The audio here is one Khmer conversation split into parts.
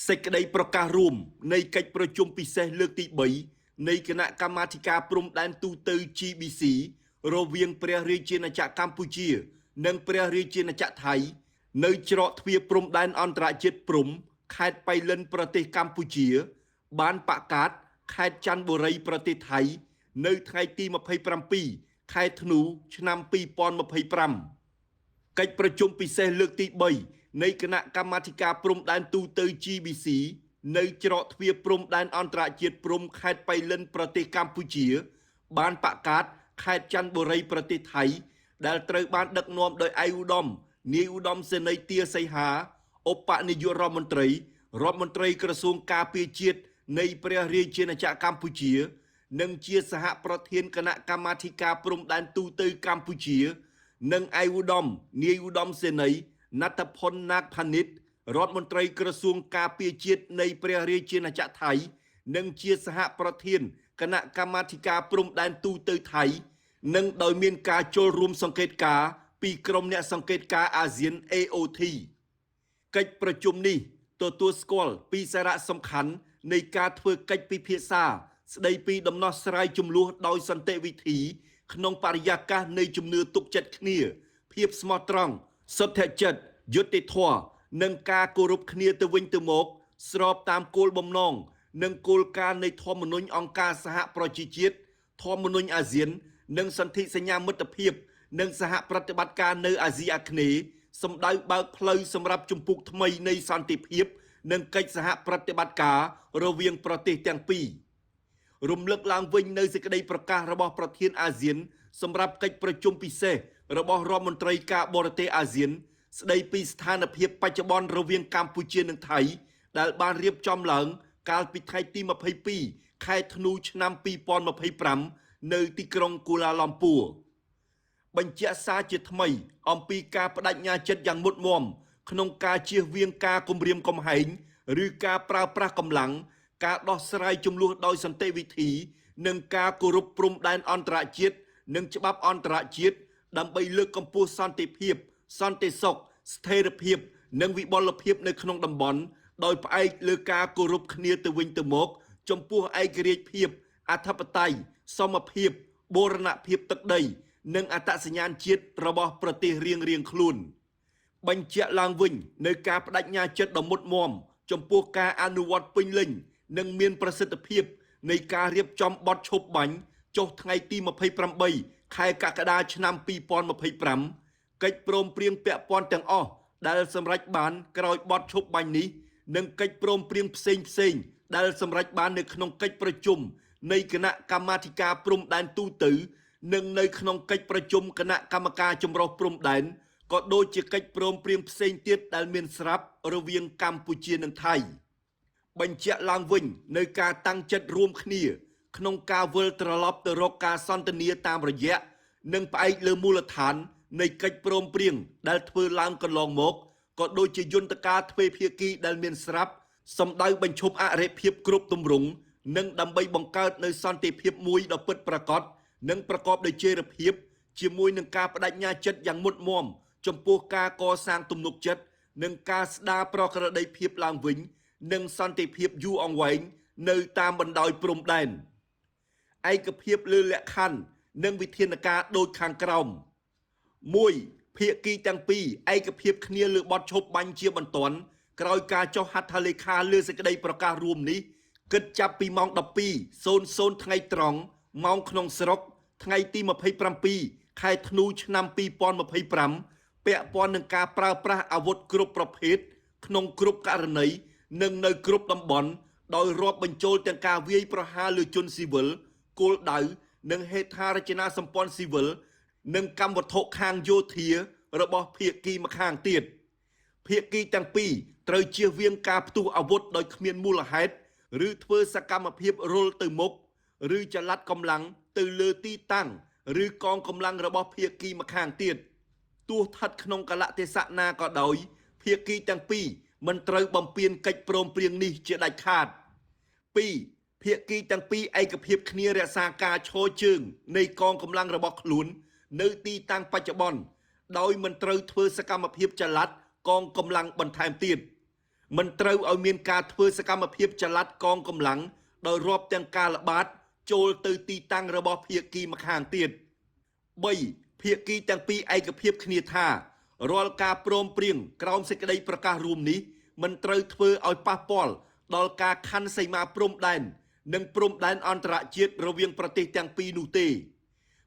សេចក្តីប្រកាសរួមនៃកិច្ចប្រជុំពិសេសលើកទី3នៃគណៈកម្មាធិការព្រំដែនទូទៅ GBC រវាងព្រះរាជាណាចក្រកម្ពុជា និងព្រះរាជាណាចក្រថៃ នៅច្រកទ្វារព្រំដែនអន្តរជាតិព្រំខេត្តបៃលិនប្រទេសកម្ពុជា បានប្រកាសខេត្តច័ន្ទបុរីប្រទេសថៃ នៅថ្ងៃទី27ខែធ្នូឆ្នាំ2025កិច្ចប្រជុំពិសេសលើកទី3នៃគណៈកម្មាធិការព្រំដែនទូទៅ GBC នៅច្រកទ្វារព្រំដែនអន្តរជាតិព្រំខេត្តបៃលិនប្រទេសកម្ពុជា បានប្រកាសខេត្តច័ន្ទបុរីប្រទេសថៃ ដែលត្រូវបានដឹកនាំដោយឯកឧត្តមនាយឧត្តមសេនីយ៍ទាសីហាឧបនាយករដ្ឋមន្ត្រីរដ្ឋមន្ត្រីក្រសួងការពារជាតិនៃព្រះរាជាណាចក្រកម្ពុជា និងជាសហប្រធានគណៈកម្មាធិការព្រំដែនទូទៅកម្ពុជា និងឯកឧត្តមនាយឧត្តមសេនីយ៍ណដ្ឋផុនណាកផានិតរដ្ឋមន្ត្រីក្រសួងការពារជាតិនៃព្រះរាជាណាចក្រថៃ និងជាសហប្រធានគណៈកម្មាធិការព្រំដែនទូទៅថៃ និងដោយមានការចូលរួមសង្កេតការណ៍ពីក្រុមអ្នកសង្កេតការណ៍អាស៊ាន AOT កិច្ចប្រជុំនេះទទួលស្គាល់ពីសារៈសំខាន់នៃការធ្វើកិច្ចពិភាក្សាស្ដីពីដំណោះស្រាយជម្លោះដោយសន្តិវិធី ក្នុងបរិយាកាសនៃជំនឿទុកចិត្តគ្នា ភាពស្មោះត្រង់សុទ្ធចិត្តយុត្តិធម៌និងការគោរពគ្នាទៅវិញទៅមក ស្របតាមគោលបំណងនិងគោលការណ៍នៃធម្មនុញ្ញអង្គការសហប្រជាជាតិធម្មនុញ្ញអាស៊ាន និងសន្ធិសញ្ញាមិត្តភាព និងសហប្រតិបត្តិការនៅអាស៊ីអាគ្នេយ៍សម្ដៅបើកផ្លូវសម្រាប់ជំពូកថ្មីនៃសន្តិភាព និងកិច្ចសហប្រតិបត្តិការរវាងប្រទេសទាំងពីររំលឹកឡើងវិញនៅសេចក្តីប្រកាសរបស់ប្រធានអាស៊ាន សម្រាប់កិច្ចប្រជុំពិសេសរបស់រដ្ឋមន្ត្រីការបរទេសអាស៊ាន ស្ដីពីស្ថានភាពបច្ចុប្បន្នរវាងកម្ពុជានិងថៃ ដែលបានរៀបចំឡើង កាលពីថ្ងៃទី22ខែធ្នូឆ្នាំ2025នៅទីក្រុងគូឡាឡាំពួរបញ្ជាក់សារជាថ្មី អំពីការបដិញ្ញាចិត្តយ៉ាងមុតមមក្នុងការជៀសវាងការគំរាមកំហែងឬការប្រើប្រាស់កម្លាំងការដោះស្រាយជម្លោះដោយសន្តិវិធី និងការគោរពព្រំដែនអន្តរជាតិនិងច្បាប់អន្តរជាតិដើម្បីលើកកម្ពស់សន្តិភាព សន្តិសុខស្ថិរភាព និងវិបុលភាពនៅក្នុងតំបន់ដោយផ្អែកលើការគោរពគ្នាទៅវិញទៅមក ចំពោះឯករាជ្យភាពអធិបតេយ្យសមភាពបូរណភាពទឹកដី និងអត្តសញ្ញាណជាតិរបស់ប្រទេសរៀងៗខ្លួន បញ្ជាក់ឡើងវិញនៅការបដិញ្ញាចិត្តដ៏មុតមមចំពោះការអនុវត្តពេញលេញនិងមានប្រសិទ្ធភាពនៃការរៀបចំបទឈប់បាញ់ចុះថ្ងៃទី28ខែកក្កដាឆ្នាំ2025កិច្ចព្រមព្រៀងពាក់ព័ន្ធទាំងអស់ដែលសម្រេចបានក្រោយបទឈប់បាញ់នេះនិងកិច្ចព្រមព្រៀងផ្សេងផ្សេងៗដែលសម្រេចបាននៅក្នុងកិច្ចប្រជុំនៃគណៈកម្មាធិការព្រំដែនទូទៅ និងនៅក្នុងកិច្ចប្រជុំគណៈកម្មការចម្រុះព្រំដែនក៏ដូចជាកិច្ចព្រមព្រៀងផ្សេងទៀតដែលមានស្រាប់រវាងកម្ពុជានិងថៃ បញ្ជាក់ឡើងវិញនៅការតាំងចិត្តរួមគ្នា ក្នុងការវិលត្រឡប់ទៅរកការសន្ទនាតាមរយៈនិងផ្អែកលើមូលដ្ឋាន នៃកិច្ចព្រមព្រៀងដែលធ្វើឡើងកន្លងមកក៏ដូចជាយន្តការទ្វេភាគីដែលមានស្រាប់សម្ដៅបញ្ឈប់អរិភាពគ្រប់ទម្រង់និងដើម្បីបង្កើតនូវសន្តិភាពមួយដ៏ពិតប្រាកដនិងប្រកបដោយចីរភាព ជាមួយនឹងការបដិញ្ញាចិត្តយ៉ាងមុតមមចំពោះការកសាងទំនុកចិត្តនិងការស្ដារប្រក្រតីភាពឡើងវិញ និងសន្តិភាពយូរអង្វែងនៅតាមបណ្ដោយព្រំដែនឯកភាពលើលក្ខខណ្ឌនិងវិធានការដូចខាងក្រោម1ភាគីទាំងពីរឯកភាពគ្នាលើបទឈប់បាញ់ជាបន្ទាន់ក្រោយការចុះហត្ថលេខាលើសេចក្តីប្រកាសរួមនេះគិតចាប់ពីម៉ោង12:00ថ្ងៃត្រង់ម៉ោងក្នុងស្រុក ថ្ងៃទី27ខែធ្នូឆ្នាំ2025ពាក់ព័ន្ធនឹងការប្រើប្រាស់អាវុធគ្រប់ប្រភេទក្នុងគ្រប់ករណីនិងនៅគ្រប់តំបន់ដោយរាប់បញ្ចូលទាំងការវាយប្រហារលើជនស៊ីវិលគោលដៅនិងហេដ្ឋារចនាសម្ព័ន្ធស៊ីវិលនិងកម្មវត្ថុខាងយោធារបស់ភាគីម្ខាងទៀតភាគីទាំងពីរត្រូវជៀសវាងការផ្ទុះអាវុធដោយគ្មានមូលហេតុឬធ្វើសកម្មភាពរុលទៅមុខឬចល័តកម្លាំងទៅលើទីតាំងឬកងកម្លាំងរបស់ភាគីម្ខាងទៀតទោះស្ថិតក្នុងកលៈទេសៈណាក៏ដោយភាគីទាំងពីរមិនត្រូវបំពានកិច្ចព្រមព្រៀងនេះជាដាច់ខាត2ភាគីទាំងពីរឯកភាពគ្នារក្សាការឈរជើងនៃកងកម្លាំងរបស់ខ្លួន នៅទីតាំងបច្ចុប្បន្នដោយមិនត្រូវធ្វើសកម្មភាពចល័តកងកម្លាំងបន្ថែមទៀត មិនត្រូវឲ្យមានការធ្វើសកម្មភាពចល័តកងកម្លាំងដោយរាប់ទាំងការល្បាតចូលទៅទីតាំងរបស់ភាគីម្ខាងទៀត3ភាគីទាំងពីរឯកភាពគ្នាថារាល់ការព្រមព្រៀងក្រោមសេចក្តីប្រកាសរួមនេះមិនត្រូវធ្វើឲ្យប៉ះពាល់ដល់ការខណ្ឌសីមាព្រំដែននិងព្រំដែនអន្តរជាតិរវាងប្រទេសទាំងពីរនោះទេ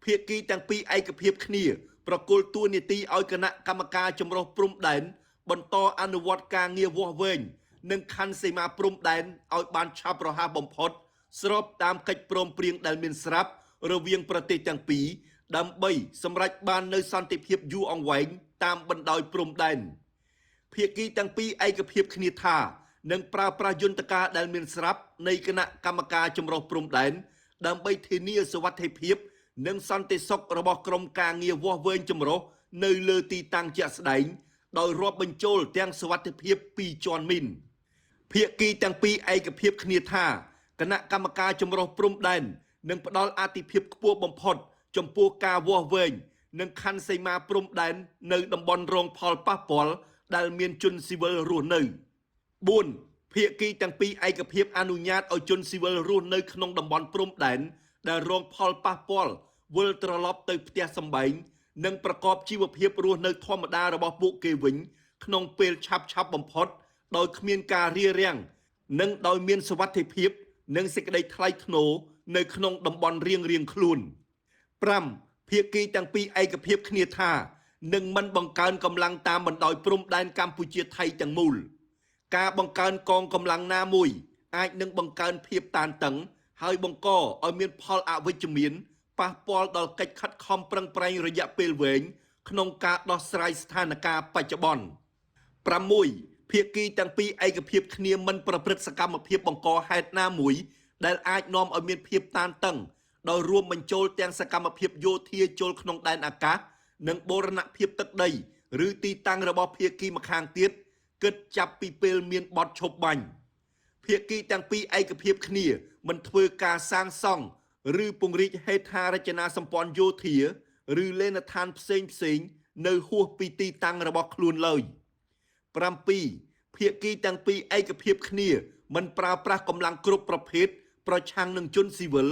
ភាគីទាំងពីរឯកភាពគ្នាប្រគល់តួនាទីឲ្យគណៈកម្មការចម្រុះព្រំដែនបន្តអនុវត្តការងារវាស់វែងនិងខណ្ឌសីមាព្រំដែនឲ្យបានឆាប់រហ័សបំផុតស្របតាមកិច្ចព្រមព្រៀងដែលមានស្រាប់រវាងប្រទេសទាំងពីរដើម្បីសម្រេចបាននូវសន្តិភាពយូរអង្វែងតាមបណ្ដោយព្រំដែនភាគីទាំងពីរឯកភាពគ្នាថានឹងប្រើប្រាស់យន្តការដែលមានស្រាប់នៃគណៈកម្មការចម្រុះព្រំដែនដើម្បីធានាសុវត្ថិភាពនិងសន្តិសុខរបស់ក្រុមការងារវាស់វែងចម្រុះនៅលើទីតាំងជាក់ស្ដែងដោយរាប់បញ្ចូលទាំងសុវត្ថិភាពពីជាន់មីនភាគីទាំងពីរឯកភាពគ្នាថាគណៈកម្មការចម្រុះព្រំដែននឹងផ្ដល់អាទិភាពខ្ពស់បំផុតចំពោះការវាស់វែងនិងខណ្ឌសីមាព្រំដែននៅតំបន់រងផលប៉ះពាល់ដែលមានជនស៊ីវិលរស់នៅ4ភាគីទាំងពីរឯកភាពអនុញ្ញាតឲ្យជនស៊ីវិលរស់នៅក្នុងតំបន់ព្រំដែនដែលរងផលប៉ះពាល់វិលត្រឡប់ទៅផ្ទះសម្បែងនិងប្រកបជីវភាពរស់នៅធម្មតារបស់ពួកគេវិញក្នុងពេលឆាប់ៗបំផុតដោយគ្មានការរារាំងនិងដោយមានសុវត្ថិភាពនិងសេចក្តីថ្លៃថ្នូរនៅក្នុងតំបន់រៀងៗខ្លួន5ភាគីទាំងពីរឯកភាពគ្នាថានឹងមិនបង្កើនកម្លាំងតាមបណ្ដោយព្រំដែនកម្ពុជាថៃទាំងមូលការបង្កើនកងកម្លាំងណាមួយអាចនឹងបង្កើនភាពតានតឹងហើយបង្កឲ្យមានផលអវិជ្ជមានប៉ះពាល់ដល់កិច្ចខិតខំប្រឹងប្រែងរយៈពេលវែងក្នុងការដោះស្រាយស្ថានភាពបច្ចុប្បន្ន6ភាគីទាំងពីរឯកភាពគ្នាមិនប្រព្រឹត្តសកម្មភាពបង្កហេតុណាមួយដែលអាចនាំឲ្យមានភាពតានតឹងដោយរួមបញ្ចូលទាំងសកម្មភាពយោធាចូលក្នុងដែនអាកាសនិងបូរណភាពទឹកដីឬទីតាំងរបស់ភាគីម្ខាងទៀតគិតចាប់ពីពេលមានបទឈប់បាញ់ភាគីទាំងពីរឯកភាពគ្នាមិនធ្វើការសាងសង់ឬពង្រីកហេដ្ឋារចនាសម្ព័ន្ធយោធាឬលេណដ្ឋានផ្សេងៗនៅហួសពីទីតាំងរបស់ខ្លួនឡើយ7ភាគីទាំងពីរឯកភាពគ្នាមិនប្រើប្រាស់កម្លាំងគ្រប់ប្រភេទប្រឆាំងនឹងជនស៊ីវិល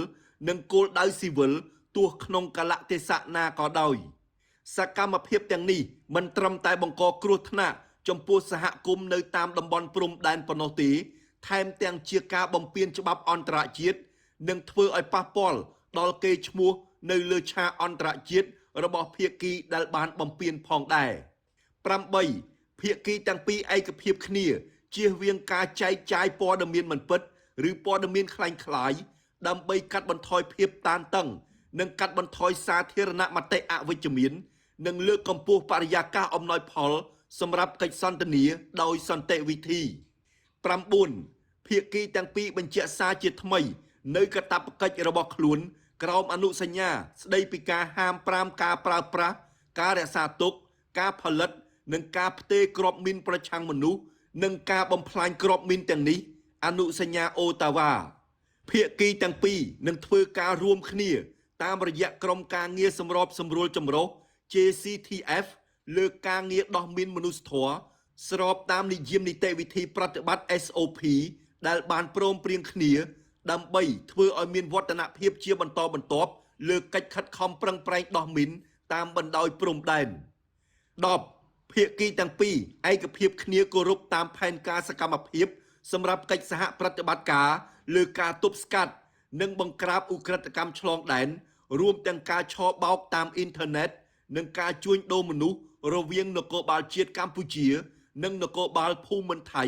និងគោលដៅស៊ីវិលទោះក្នុងកាលៈទេសៈណាក៏ដោយសកម្មភាពទាំងនេះមិនត្រឹមតែបង្កគ្រោះថ្នាក់ចំពោះសហគមន៍នៅតាមតំបន់ព្រំដែនប៉ុណ្ណោះទេថែមទាំងជាការបំពានច្បាប់អន្តរជាតិនិងធ្វើឲ្យប៉ះពាល់ដល់កេរ្តិ៍ឈ្មោះនៅលើឆាកអន្តរជាតិរបស់ភាគីដែលបានបំពានផងដែរ8ភាគីទាំងពីរឯកភាពគ្នាជៀសវាងការចែកចាយព័ត៌មានមិនពិតឬព័ត៌មានក្លែងក្លាយដើម្បីកាត់បន្ថយភាពតានតឹងនិងកាត់បន្ថយសាធារណមតិអវិជ្ជមាននិងលើកកម្ពស់បរិយាកាសអំណោយផលសម្រាប់កិច្ចសន្ទនាដោយសន្តិវិធី9ភាគីទាំងពីរបញ្ជាក់សារជាថ្មីនៅកាតព្វកិច្ចរបស់ខ្លួនក្រោមអនុសញ្ញាស្តីពីការហាមប្រាមការប្រើប្រាស់ការរក្សាទុកការផលិតនិងការផ្ទេរគ្រាប់មីនប្រឆាំងមនុស្សនិងការបំផ្លាញគ្រាប់មីនទាំងនេះអនុសញ្ញាអូតាវ៉ាភាគីទាំងពីរនឹងធ្វើការរួមគ្នាតាមរយៈក្រុមការងារសម្របសម្រួលចម្រុះ JCTF លើការងារដោះមីនមនុស្សធម៌ស្របតាមនិយមនីតិវិធីប្រតិបត្តិ SOP ដែលបានព្រមព្រៀងគ្នាដើម្បីធ្វើឲ្យមានវឌ្ឍនភាពជាបន្តបន្ទាប់លើកិច្ចខិតខំប្រឹងប្រែងដោះមីនតាមបណ្ដោយព្រំដែន10ភាគីទាំងពីរឯកភាពគ្នាគោរពតាមផែនការសកម្មភាពសម្រាប់កិច្ចសហប្រតិបត្តិការលើការទប់ស្កាត់និងបង្ក្រាបឧក្រិដ្ឋកម្មឆ្លងដែនរួមទាំងការឆបោកតាមអ៊ីនធឺណិតនិងការជួញដូរមនុស្សរវាងនគរបាលជាតិកម្ពុជានិងនគរបាលភូមិន្ទថៃ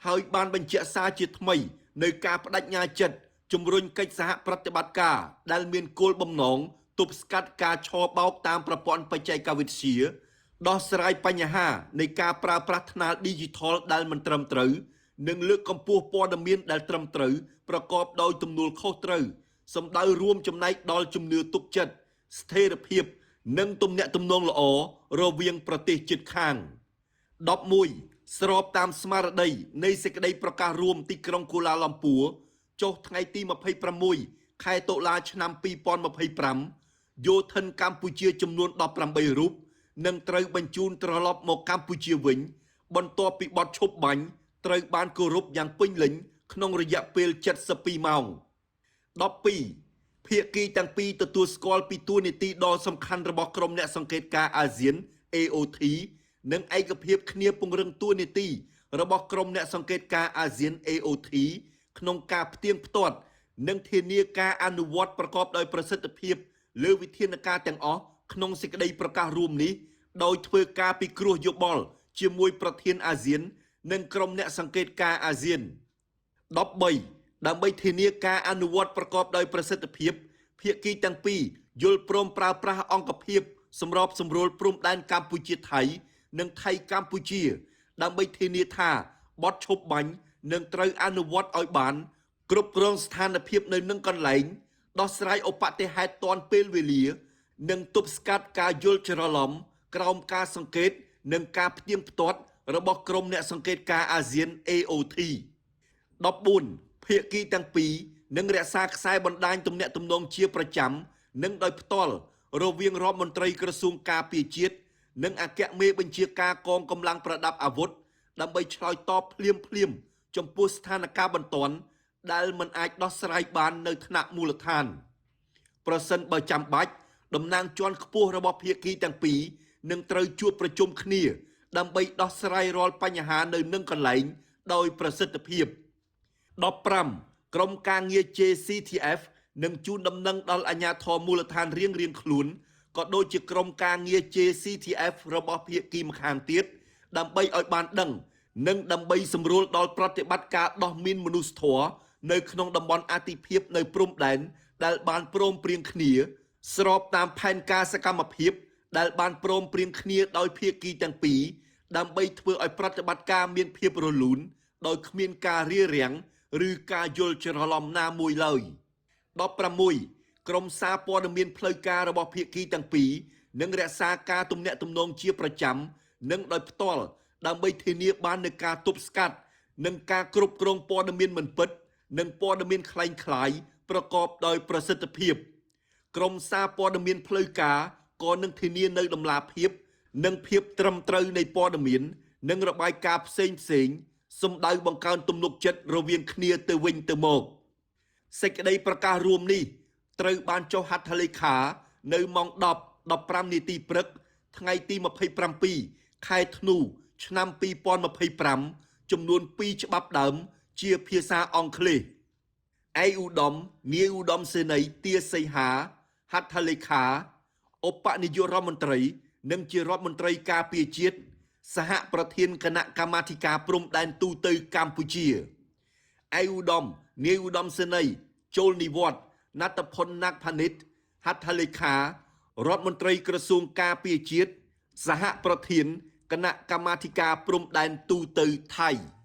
ហើយបានបញ្ជាក់សារជាថ្មីនៅការបដិញ្ញាចិត្តជំរុញកិច្ចសហប្រតិបត្តិការដែលមានគោលបំណងទប់ស្កាត់ការឆបោកតាមប្រព័ន្ធបច្ចេកវិទ្យាដោះស្រាយបញ្ហានៃការប្រើប្រាស់ថ្នាលឌីជីថលដែលមិនត្រឹមត្រូវនិងលើកកម្ពស់ព័ត៌មានដែលត្រឹមត្រូវប្រកបដោយទំនួលខុសត្រូវសម្ដៅរួមចំណែកដល់ជំនឿទុកចិត្តស្ថិរភាពនិងទំនាក់ទំនងល្អរវាងប្រទេសជិតខាង11ស្របតាមស្មារតីនៃសេចក្តីប្រកាសរួមទីក្រុងគូឡាឡាំពួរចុះថ្ងៃទី26ខែតុលាឆ្នាំ2025យោធិនកម្ពុជាចំនួន18រូបនឹងត្រូវបញ្ជូនត្រឡប់មកកម្ពុជាវិញបន្ទាប់ពីបទឈប់បាញ់ ត្រូវបានគោរពយ៉ាងពេញលេញក្នុងរយៈពេល72ម៉ោង12ភាគីទាំងពីរទទួលស្គាល់ពីតួនាទីដ៏សំខាន់របស់ក្រុមអ្នកសង្កេតការណ៍អាស៊ាន AOT និងឯកភាពគ្នាពង្រឹងតួនាទីរបស់ក្រុមអ្នកសង្កេតការណ៍អាស៊ាន AOT ក្នុងការផ្ទៀងផ្ទាត់និងធានាការអនុវត្តប្រកបដោយប្រសិទ្ធភាពលើវិធានការទាំងអស់ក្នុងសេចក្តីប្រកាសរួមនេះដោយធ្វើការពិគ្រោះយោបល់ជាមួយប្រធានអាស៊ាននិងក្រុមអ្នកសង្កេតការណ៍អាស៊ាន13ដើម្បីធានាការអនុវត្តប្រកបដោយប្រសិទ្ធភាពភាគីទាំងពីរយល់ព្រមប្រើប្រាស់អង្គភាពសម្របសម្រួលព្រំដែនកម្ពុជាថៃនិងថៃកម្ពុជាដើម្បីធានាថាបទឈប់បាញ់នឹងត្រូវអនុវត្តឲ្យបានគ្រប់គ្រងស្ថានភាពនៅនឹងកន្លែងដោះស្រាយឧបទ្ទហេតុទាន់ពេលវេលានិងទប់ស្កាត់ការយល់ច្រឡំក្រោមការសង្កេតនិងការផ្ទៀងផ្ទាត់របស់ក្រុមអ្នកសង្កេតការណ៍អាស៊ាន AOT 14ភាគីទាំងពីរនឹងរក្សាខ្សែបណ្ដាញទំនាក់ទំនងជាប្រចាំនិងដោយផ្ទាល់រវាងរដ្ឋមន្ត្រីក្រសួងការពារជាតិនិងអគ្គមេបញ្ជាការកងកម្លាំងប្រដាប់អាវុធដើម្បីឆ្លើយតបភ្លាមៗចំពោះស្ថានភាពបន្ទាន់ដែលមិនអាចដោះស្រាយបាននៅថ្នាក់មូលដ្ឋានប្រសិនបើចាំបាច់តំណាងជាន់ខ្ពស់របស់ភាគីទាំងពីរនឹងត្រូវជួបប្រជុំគ្នាដើម្បីដោះស្រាយរាល់បញ្ហានៅនឹងកន្លែងដោយប្រសិទ្ធភាព15ក្រុមការងារ JCTF នឹងជូនដំណឹងដល់អាជ្ញាធរមូលដ្ឋានរៀងៗខ្លួនក៏ដូចជាក្រុមការងារ JCTF របស់ភាគីម្ខាងទៀតដើម្បីឲ្យបានដឹងនិងដើម្បីសម្រួលដល់ប្រតិបត្តិការដោះមីនមនុស្សធម៌នៅក្នុងតំបន់អាទិភាពនៅព្រំដែនដែលបានព្រមព្រៀងគ្នាស្របតាមផែនការសកម្មភាពដែលបានព្រមព្រៀងគ្នាដោយភាគីទាំងពីរដើម្បីធ្វើឲ្យប្រតិបត្តិការមានភាពរលូនដោយគ្មានការរារាំងឬការយល់ច្រឡំណាមួយឡើយ16ក្រុមសារព័ត៌មានផ្លូវការរបស់ភាគីទាំងពីរនឹងរក្សាការទំនាក់ទំនងជាប្រចាំនិងដោយផ្ទាល់ដើម្បីធានាបាននូវការទប់ស្កាត់និងការគ្រប់គ្រងព័ត៌មានមិនពិតនិងព័ត៌មានក្លែងក្លាយប្រកបដោយប្រសិទ្ធភាពក្រុមសារព័ត៌មានផ្លូវការក៏នឹងធានានូវតម្លាភាពនិងភាពត្រឹមត្រូវនៃព័ត៌មាននិងរបាយការណ៍ផ្សេងៗសម្ដៅបង្កើនទំនុកចិត្តរវាងគ្នាទៅវិញទៅមកសេចក្តីប្រកាសរួមនេះត្រូវបានចុះហត្ថលេខានៅម៉ោង10:15នាទីព្រឹកថ្ងៃទី27ខែធ្នូឆ្នាំ2025ចំនួន2ច្បាប់ដើមជាភាសាអង់គ្លេសឯកឧត្តមនាយឧត្តមសេនីយ៍ទាសីហាហត្ថលេខាឧបនាយករដ្ឋមន្ត្រីនិងជារដ្ឋមន្ត្រីការពារជាតិសហប្រធានគណៈកម្មាធិការព្រំដែនទូទៅកម្ពុជាឯកឧត្តមនាយឧត្តមសេនីយ៍ចូលនិវត្តន៍ណត្តផុនណាក់ផានិតហត្ថលេខារដ្ឋមន្ត្រីក្រសួងការពារជាតិសហប្រធានគណៈកម្មាធិការព្រំដែនទូទៅថៃ។